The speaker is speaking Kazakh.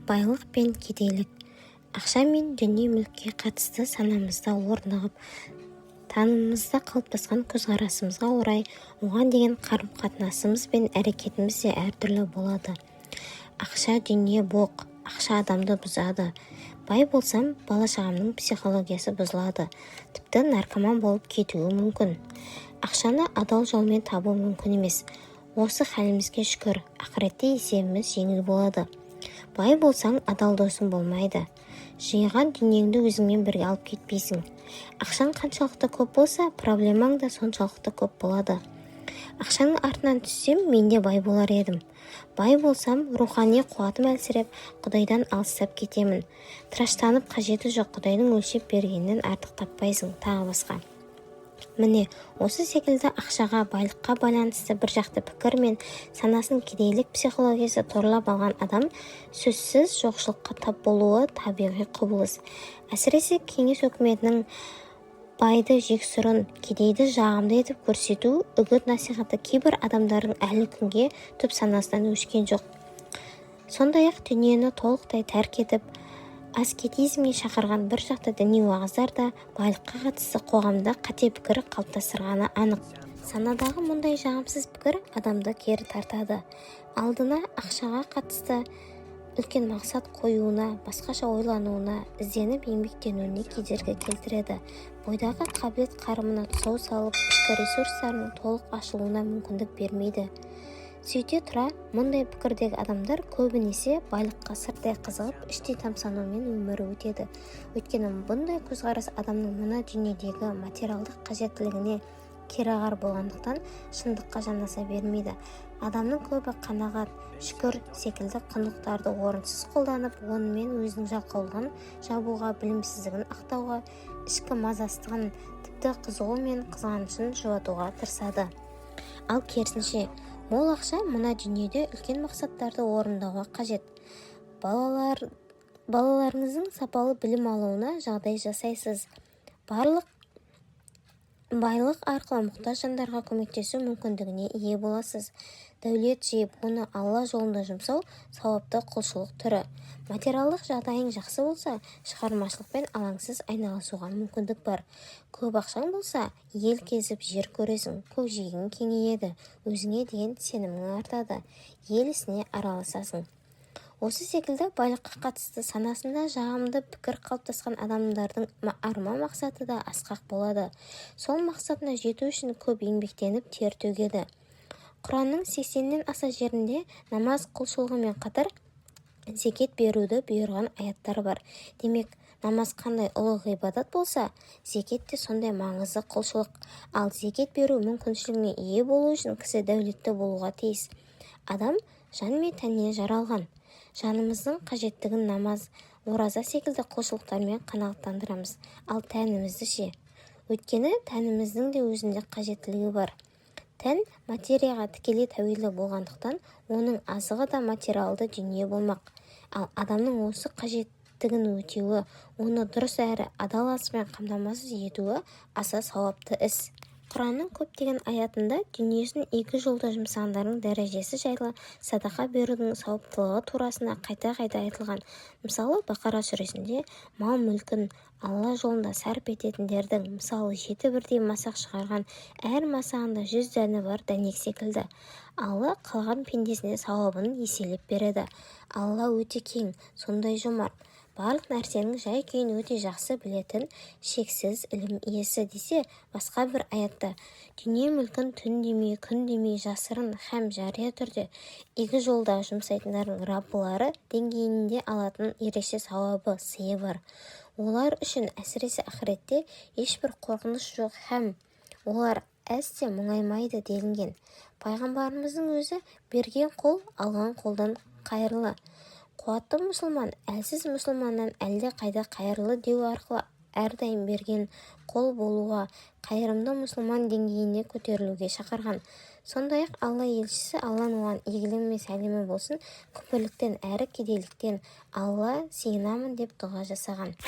Байлық пен кедейлік. Ақша мен дүние-мүлікке қатысты санамызда орнығып, танымымызда қалыптасқан көзқарасымызға орай оған деген қарым-қатынасымыз бен әрекетіміз де әртүрлі болады. Ақша дүние боқ, ақша адамды бұзады, бай болсам, бала-шағамның психологиясы бұзылады, тіпті наркоман болып кетуі мүмкін, ақшаны адал жолмен табу мүмкін емес, осы халімізге шүкір, ақыретте есебіміз жеңіл болады, бай болсаң, адал досың болмайды, жиған дүниеңді өзіңмен бірге алып кетпейсің, ақшаң қаншалықты көп болса, проблемаң да соншалықты көп болады, ақшаның артынан түссем, мен де бай болар едім, бай болсам, рухани қуатым әлсіреп, Құдайдан алыстап кетемін, тыраштанып қажеті жоқ, Құдайдың өлшеп бергенінен артық таппайсың, тағы басқа. Міне, осы секілді ақшаға, байлыққа байланысты біржақты пікір мен санасын кедейлік психологиясы торлап алған адам сөзсіз жоқшылыққа тап болуы табиғи құбылыс. Әсіресе Кеңес өкіметінің байды жексұрын, кедейді жағымды етіп көрсету үгіт-насихаты кейбір адамдардың әлі күнге түп санасынан өшкен жоқ. Сондай-ақ дүниені толықтай тәрк етіп, аскетизмге шақырған біржақты діни уағыздар да байлыққа қатысты қоғамда қате пікір қалыптастырғаны анық. Санадағы мұндай жағымсыз пікір адамды кері тартады, алдына ақшаға қатысты үлкен мақсат қоюына, басқаша ойлануына, ізденіп еңбектенуіне кедергі келтіреді, бойдағы қабілет-қарымына тұсау салып, ішкі ресурстарының толық ашылуына мүмкіндік бермейді. Сөйте тұра, мұндай пікірдегі адамдар көбінесе байлыққа сырттай қызығып, іштей тамсанумен өмірі өтеді. Өйткені бұндай көзқарас адамның мына дүниедегі материалдық қажеттілігіне кереғар болғандықтан, шындыққа жанаса бермейді. Адамның көбі қанағат, шүкір секілді құндылықтарды орынсыз қолданып, онымен өзінің жалқаулығын жабуға, білімсіздігін ақтауға, ішкі мазасыздығын, тіпті қызығу мен қызғанышын жұбатуға тырысады. Ал керісінше, мол ақша мына дүниеде үлкен мақсаттарды орындауға қажет. Балаларыңыздың сапалы білім алуына жағдай жасайсыз. Барлық байлық арқылы мұқтаж жандарға көмектесу мүмкіндігіне ие боласыз. Дәулет жиып, оны Алла жолында жұмсау сауапты құлшылық түрі. Материалдық жағдайың жақсы болса, шығармашылықпен алаңсыз айналысуға мүмкіндік бар. Көп ақшаң болса, ел кезіп жер көресің, көкжиегің кеңейеді, өзіңе деген сенімің артады, ел ісіне араласасың. Осы секілді байлыққа қатысты санасында жағымды пікір қалыптасқан адамдардың арман-мақсаты да асқақ болады. Сол мақсатына жету үшін көп еңбектеніп, тер төгеді. Құранның 80-нен аса жерінде намаз құлшылығымен қатар зекет беруді бұйырған аяттар бар. Демек, намаз қандай ұлы ғибадат болса, зекет те сондай маңызды құлшылық. Ал зекет беру мүмкіншілігіне ие болу үшін кісі дәулетті болуға тиіс. Адам жан мен тәннен жаралған. Жанымыздың қажеттігін намаз, ораза секілді құлшылықтармен қанағаттандырамыз. Ал тәнімізді ше? Өйткені тәніміздің де өзіндік қажеттілігі бар. Тән материяға тікелей тәуелді болғандықтан, оның азығы да материалды дүние болмақ. Ал адамның осы қажеттігін өтеуі, оны дұрыс әрі адал азықпен қамтамасыз етуі аса сауапты іс. Құранның көптеген аятында дүниесін игі жолда жұмсағандардың дәрежесі жайлы, садақа берудің сауаптылығы турасында қайта-қайта айтылған. Мысалы, Бақара сүресінде мал-мүлкін Алла жолында сарп ететіндердің мысалы жеті бірдей масақ шығарған, әр масағында 100 дәні бар дәнек секілді. Алла қалаған пендесіне сауабын еселеп береді. Алла өте кең, сондай жомарт, барлық нәрсенің жай-күйін өте жақсы білетін шексіз ілім иесі десе, басқа бір аятта дүние-мүлкін түн демей, күн демей, жасырын һәм жария түрде игі жолда жұмсайтындардың Раббылары деңгейінде алатын ерекше сауабы, сыйы бар. Олар үшін, әсіресе ақыретте, ешбір қорқыныш жоқ һәм олар әсте мұңаймайды делінген. Пайғамбарымыздың өзі «Берген қол алған қолдан қайырлы, қуатты мұсылман әлсіз мұсылманнан әлде қайда қайырлы» деу арқылы әрдайым берген қол болуға, қайырымды мұсылман деңгейіне көтерілуге шақырған. Сондай-ақ Алла елшісі, Алланың оған игілігі мен сәлемі болсын, күпірліктен әрі кедейліктен Алла сиынамын деп дұға жасаған.